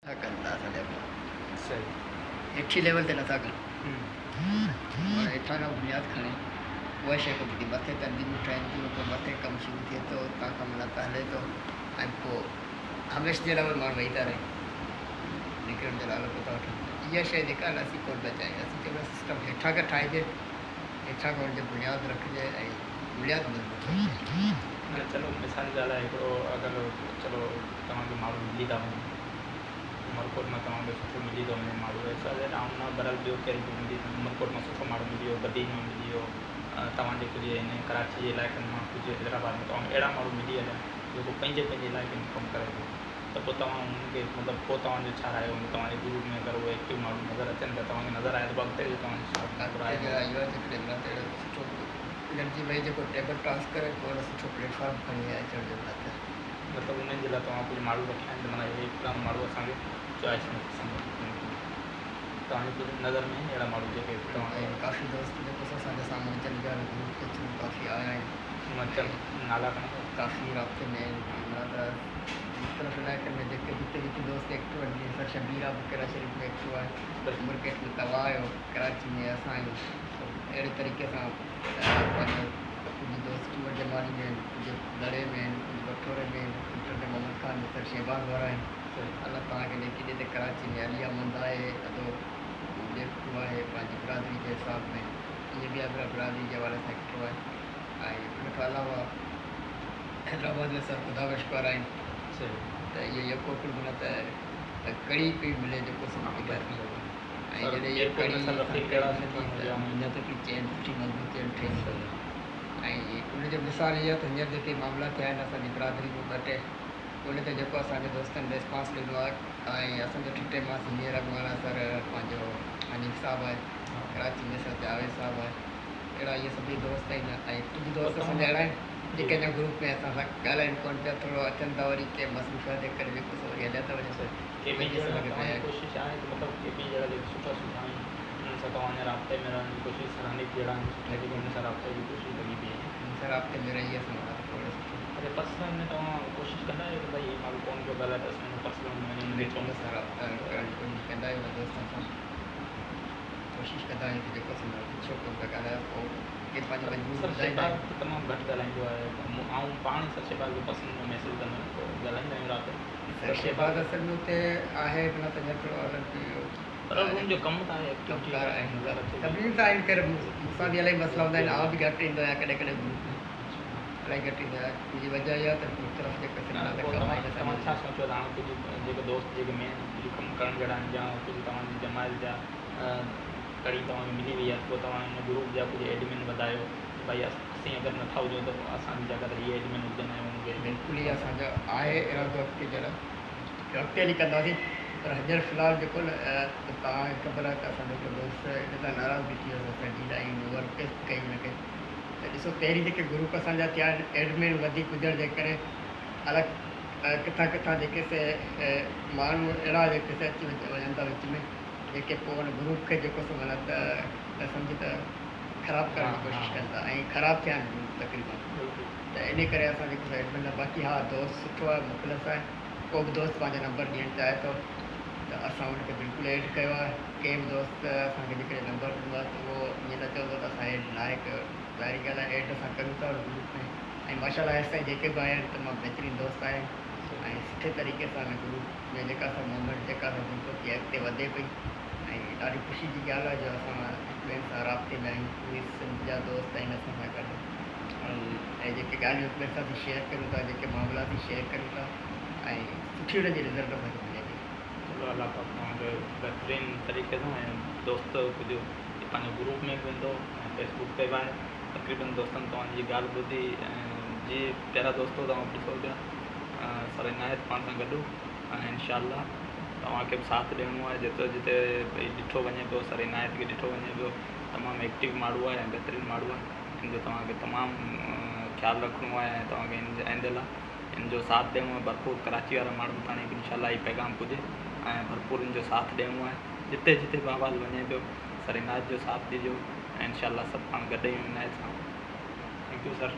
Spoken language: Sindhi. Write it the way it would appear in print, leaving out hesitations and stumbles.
ٿا ڪن ٿا اسان جا ڀاء هيٺين ليول تي نٿا ڪن معنيٰ هيٺان کان بنياد کڻي اها شيء کان وٺي مٿي تنظيمون ٺهن ٿيون پوء مٿي ڪم شروع ٿئي ٿو اتان کان معنيٰ ته هلي ٿو ۽ پوء هميشه جي لاء اهي ماڻهو ويهي ٿا رهن نڪرڻ جو نالو ڪونه ٿا وٺن ته اها شيء جيڪا آهي نه اسين ڪونه پيا چاهيون اسين چئون پيا سسٽم هيٺان کان ٺاهجي هيٺان کان ان جو بنياد رکجي ۽ بنياد مضبوط رکجي. نه چلو مثال جي ڳالهه آهي هڪڙو اگر چلو توهان کي ماڻهو ملي ٿا وڃن عمرڪوٽ مان توهان کي سٺو ملي ٿو وڃي ماڻهو ايسا آئون نه بهرحال ٻيو ڪير به ملي عمرڪوٽ مان سٺو ماڻهو ملي ويو بدين مان ملي ويو توهان جي ڪجهه هن ڪراچي جي علائقن مان ڪجهه حيدرآباد ۾ توهان کي اهڙا ماڻهو ملي هليا جيڪو پنهنجي پنهنجي علائقي ۾ ڪم ڪري ٿو ته پوء توهان انهن کي مطلب پوء توهان جو ڇا رايو هوندو توهان جي گروپ ۾ اگر اهي ايڪٽو ماڻهو نظر اچن ته توهان کي نظر آيا ته پوء اڳتي جو توهان جو ڇا اڳتي رايو جو هوندو. رايو اهو آهي جيڪڏهن معنيٰ ته اهڙو سٺو گڏجي ويهي جيڪو ٽيبل ٽاسڪ ڪري پوء اهڙو سٺو پليٽ فارم کڻي اچڻ جو معنيٰ ته. مطلب انهن جي لاء توهان ڪجهه ماڻهو رکيا آهن ته معنيٰ هي فلاڻو ماڻهو اسان کي چوائس ۾ پسند آهي. بلڪل. توهان جي ڪجهه نظر ۾ آهن اهڙا ماڻهو جيڪي توهان آهن ڪافي دوست جيڪو سو اسان جي سامهون اچن پيا گروپ جي ٿرو ڪافي آيا آهن. چند نالا کڻندو. ڪافي رابطي ۾ آهن معنيٰ ته مختلف علائقن ۾ جيڪي جتي جتي دوست ايڪٽو آهن جيئن سر شبير آهي بڪيرا شريف ۾ ايڪٽو آهي عمرڪيٽ ۾ توهان آهيو ڪراچي ۾ اسان آهيون اهڙي طريقي سان پنهنجو ڪجهه دوست ٽوئر جمالي ۾ آهن ڪجهه دڙي ۾ آهن ڪجهه بٺوري ۾ آهن ڪجهه ٽنڊي محمد خان ۾ سر شهباز وارا آهن الله توهان کي نيڪي ڏي ته ڪراچي ۾ علي احمد آهي ادو ايڪٽو آهي پنهنجي برادري جي حساب ۾ ائين ٻيا ٻيا برادري جي حوالي سان ايڪٽو آهن ۽ ان کان علاوه حيدرآباد ۾ سر خدا بخش وارا آهن ته اهو يڪو هڪڙو معنيٰ ته ڪڙي پئي ملي جيڪو سو ٻڌائي ٿو سگهان ۽ جڏهن اها ڪڙي اسان ڪڙي ملي ٿي ته مڃان ٿو هڪڙي چين سٺي مضبوط چين ٺهي ويندي ۽ ان جو مثال اهو آهي ته هينئر جيڪي معاملا ٿيا آهن اسان جي برادري ۾ ٻه ٽي ان تي جيڪو اسان جي دوستن ريسپانس ڏنو آهي ۽ اسان جو ٺٽي مان سينيئر اڳواڻ آهي سر پنهنجو حنيف صاحب آهي ڪراچي ۾ سر جاويد صاحب آهي اهڙا اهي سڀئي دوست آهن ۽ ڪجهه دوست اسان جا اهڙا آهن جيڪي اڃا گروپ ۾ اسان سان ڳالهائين ڪونه پيا ٿورو اچن ٿا وري ڪنهن مصروفيات جي ڪري جيڪو سو وري هليا ٿا وڃن ڪي اهي پي به جهڙا اسان کي توهان پيا جي ڪوشش آهي ته مطلب ڪي پي جهڙا جيڪي سٺا سٺا آهن انهن سان توهان اڃا رابطي ۾ رهڻ جي ڪوشش سر حنيف جهڙا آهن سٺا جيڪي انهن سان رابطي جي ڪوشش لڳي پئي آهي. انهن سان رابطي ۾ رهي اسان معنيٰ ته پوء اهڙو سٺو. اچا پرسنل ۾ توهان ڪوشش ڪندا آهيو ته ڀئي هي ماڻهو ڪونه پيو ڳالهائي ته اسان ان پرسنل ۾ وڃي انهن کي بلڪل چئون. اسان رابطا ڪرڻ جي ڪوشش ڪندا آهيون انهن دوستن سان. ڪوشش ڪندا آهيون ته جيڪو اسان کان پڇيو ڪونه پيا ڳالهايو پوء ڪي پنهنجي مجبور سر ٻڌائيندا شهباز آهن. ته تمام گهٽ ڳالهائيندو آهي آئون پاڻ ئي سر شهباز کي پسند ۾ ميسيج ڪندو آهيان پوء ڳالهائيندا آهيون رات جو سر سر شهباز شهباز اصل ۾ اتي آهي به نه ته اڃا ٿورو الڳ ٿي ويو پر ان جو ڪم ته آهي ڪم ايڪٽيوٽي ڪار آهن نظر اچي ٿي. سڀني سان آهن خير مون سان به الاهي مسئلا هوندا آهن آئون به گهٽ ايندو آهيان ڪڏهن ڪڏهن گروپ ۾ الاهي گهٽ ايندو آهيان ان جي وجه اها ته مختلف جيڪي نه سلسلا پوء ڪم توهان آهن اسان توهان جا ڇا سوچيو ته هاڻي ڪجهه جيڪي دوست جيڪي مين ڪجهه ڪم ڪرڻ جهڙا آهن يا ڪجهه توهان جي جماعت جا ڪڙي توهان کي ملي وئي آهي ته پوء توهان ان گروپ جا ڪجهه ايڊمن وڌايو ته ڀائي اسين اگر نٿا هجون ته پوء اسان جي جڳهه تي هي ايڊمن هجن ۽ انهن کي بلڪل هي اسان جو آهي ارادو اڳتي جي لاء اڳتي هلي ڪنداسين پر هينئر في الحال جيڪو نه توهان کي خبر آهي ته اسان جو هڪڙو دوست ان تان ناراض به ٿي ويو اسان جي لاء ۽ رڪويسٽ به ڪئي هن کي ته ڏسو پهرين جيڪي گروپ اسان جا ٿيا آهن ايڊمن وڌيڪ هجڻ جي ڪري الائي ڪٿان ڪٿان جيڪي سي ماڻهو اهڙا جيڪي سي اچي وڃن ٿا وچ ۾ جيڪي پوء ان گروپ کي جيڪو سو معنيٰ ته سمجهه ته خراب ڪرڻ جي ڪوشش ڪن ٿا ۽ خراب ٿيا آهن گروپ تقريبن ته انهي ڪري اسان جيڪو سو ايڊمن نه باقي ها دوست سٺو آهي مخلص آهي ڪو به دوست پنهنجو نمبر ڏيڻ چاهي ٿو ته اسان ان کي بلڪل ايڊ ڪيو آهي ڪنهن به دوست اسان کي جيڪڏهن نمبر ڏنو آهي ته اهو ائين نه چوندو ته اسان ايڊ ناهي ڪيو ظاهري ڳالهه آهي ايڊ اسان ڪريون ٿا ان گروپ ۾ ۽ ماشاء الله هيستائين جيڪي به آيا آهن تمام بهترين دوست آيا آهن ۽ سٺي طريقي سان ان گروپ ۾ جيڪا اسان موومينٽ جيڪا اسان گروپ ٿي اڳتي وڌي پئي ۽ ڏاڍي خوشي جي ڳالهه آهي جو اسان هڪ ٻئي سان رابطي ۾ آهيون پوري سنڌ جا دوست آهن اسان سان گڏ ۽ جيڪي ڳالهيون هڪ ٻئي سان اسين شيئر ڪريون ٿا جيڪي معاملا اسين شيئر ڪريون ٿا ۽ سٺي انهن جي رزلٽ اسان کي ملي ٿي. چلو الله پاڪ توهان کي بهترين طريقي سان ۽ دوست ڪجهه پنهنجو گروپ ۾ به ويندو ۽ فيسبوڪ تي به آهي تقريبن دوستن توهان جي ڳالهه ٻڌي ۽ جي پيارا دوستو توهان ڏسو پيا سر عنايت پاڻ سان گڏ ۽ انشاء الله توهان کي به ساٿ ڏيڻو آهي جيترو جتي ڀئي ڏٺو وڃي پيو سر عنايت کي ڏٺو وڃي پيو تمام ايڪٽو ماڻهو آهي ۽ بهترين ماڻهو آهي ان جو توهان کي تمام خيال رکڻو آهي ۽ توهان کي ان جي آئنده لاء ان جو ساٿ ڏيڻو آهي ڀرپور ڪراچي وارا ماڻهن تاڻي به انشاء الله هي پيغام پڄي ۽ ڀرپور ان جو ساٿ ڏيڻو آهي جتي جتي به آواز وڃي پيو سر عنايت جو ساٿ ڏجو ۽ انشاء الله سڀ پاڻ گڏ آهيون عنايت سان thank you sir.